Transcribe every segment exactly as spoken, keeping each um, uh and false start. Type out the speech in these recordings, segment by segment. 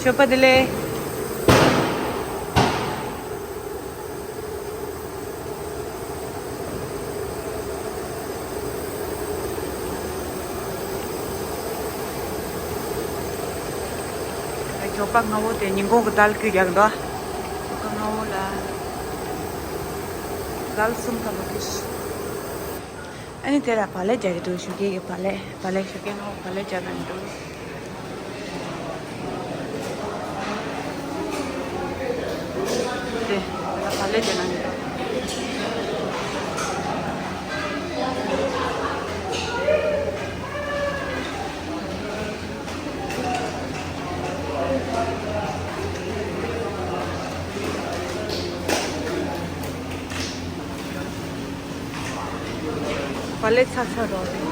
སྤྱོད་པ་བདེ་ལེགས། ཞོགས་པ་སྔ་བོ་དེ་ཉིན་གུང་གི་དལ་གྱིས་རྒྱག་འདུག་ཞོགས་པ་སྔ་བོ་ལ་དལ་གསུམ་ཙམ་པོ་དེ། ཨ་ནི་དེ་ལ་བག་ལེབ་རྒྱག་གི་འདུག་ཞོགས་ཀས་ཀྱི་བག་ལེབ། བག་ལེབ། ཞོགས་ཀས་སྔ་བོ་བག་ལེབ་རྒྱག་གི་འདུག་དེ་ལ་བག་ལེབ་རྒྱག་གི་འདུག་བག་ལེབ་ཚ་ཚ་རོ།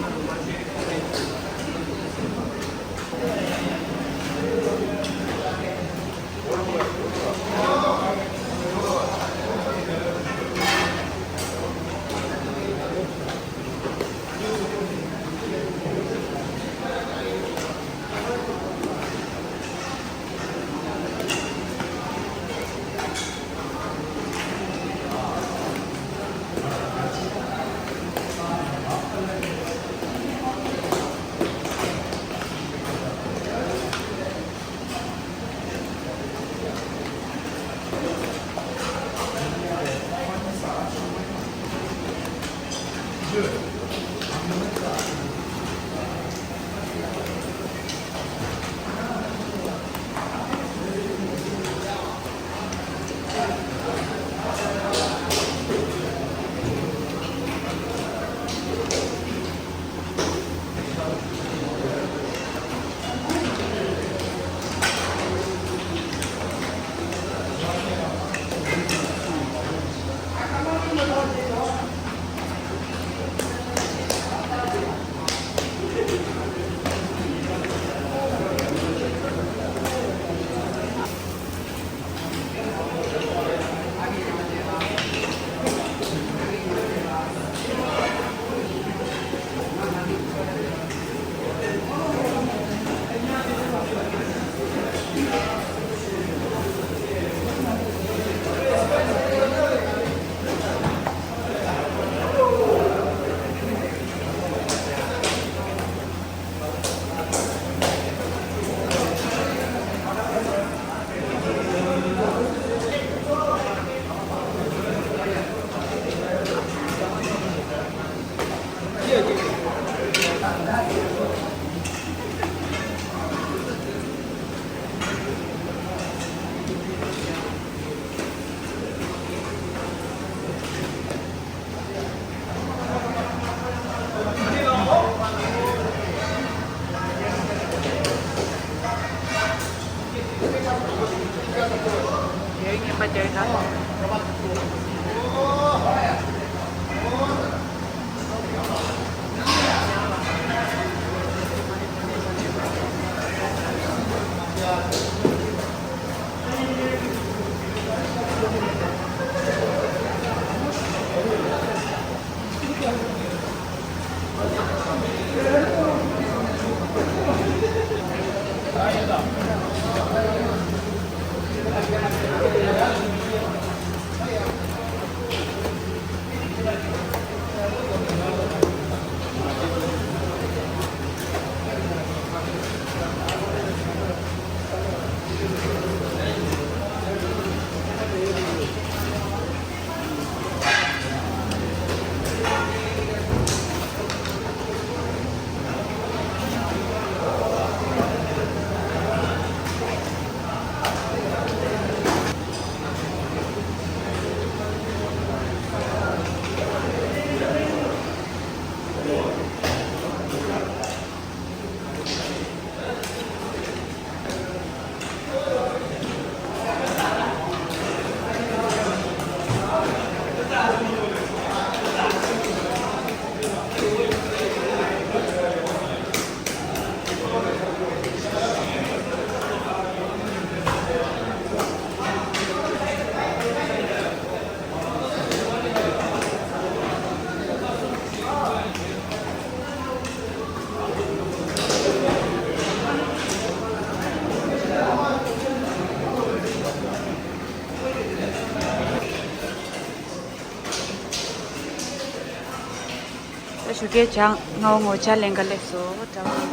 ཞུ་སྐད་ཅང་ང་འོ་ངོ་ཅ་ལེན་ག་ལེབ་སོ་འདྲ་བ་ལ།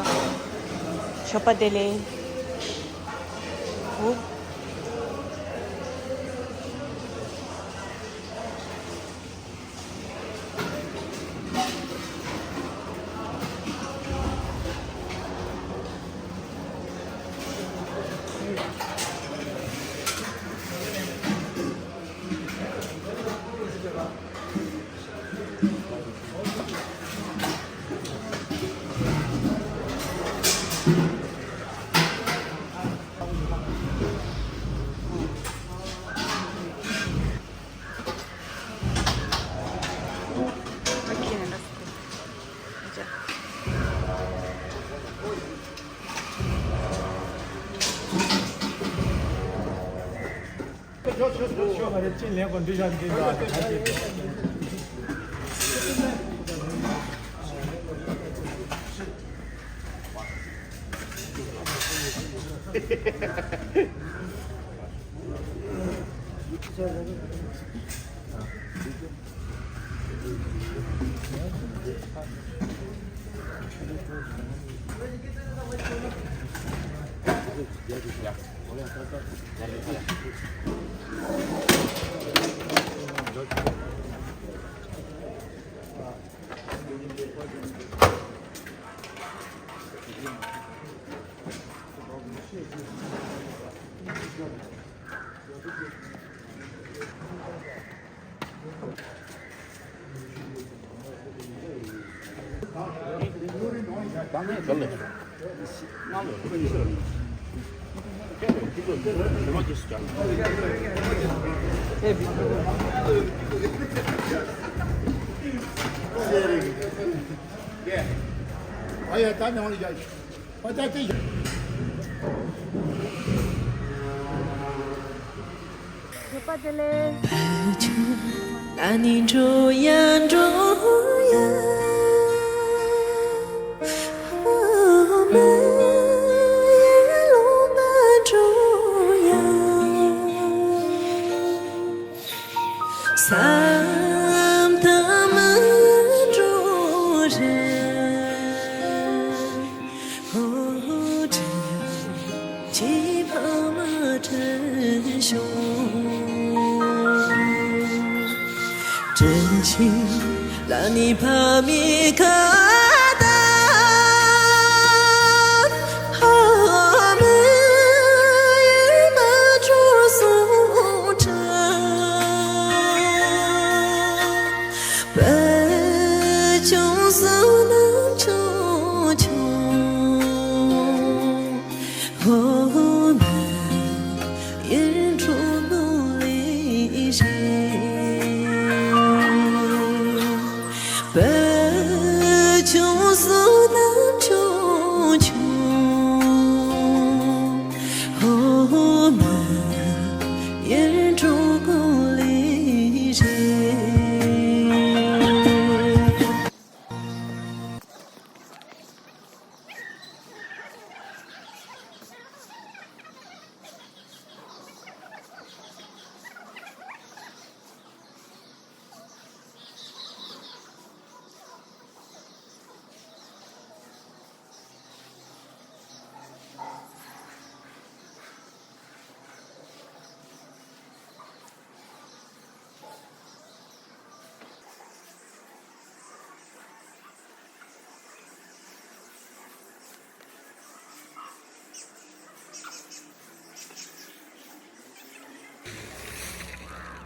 ཞོགས་པ་བདེ་ལེགས། འུ། ཞོགས་པ་བདེ་ལེགས། ལ་ནི་འགྲོ་ཡ་འགྲོ་ཡ། ཨ་མ་ཡར་ལོངས་པ་འགྲོ་ཡ། བསམ་དང་མི་འགྲོ་རེ། ཨོ་དྲིན་ཅན་ཕ་མ་དྲིན་ཤོར། དྲིན་ཆེན་ལ་ནི་ཕ་མའི་ཁ་ཏ། ཕ་མ་ཡུལ་མ་འགྲོ་སོང་ཁྲ། བུ་ཆུང་བསོད་ནམས་ཆུང་ཆུང་། ཧོ་ཧོ་ན་ཡུལ་འགྲོ་ནོ་ལེ་རེ། བུ་ཆུང་བསོད་ནམས་ཆུང་ཆུང་། ཧོ་ཧོ་ན་ཡུལ་འགྲོ་གོ་ལེ་རེ།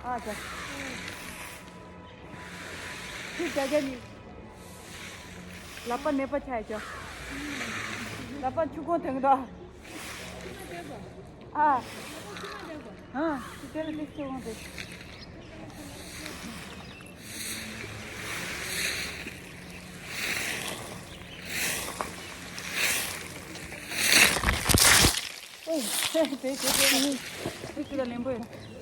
ཨ་ཙི། ཁྱི་རྒྱ་རྒྱ་ནི། ལག་པ་ནད་པ་ཆགས་ཀྱང་། ལག་པ་ཆུ་ཁོང་དེང་འདྲ། ཨ། ཨ། དེ་ལ་དེ་ཆུ་ཁོང་དེ། ཨེ། དེ་དེ་དེ་དེ་དེ་ལ་ལེན་པོ་ཡོད།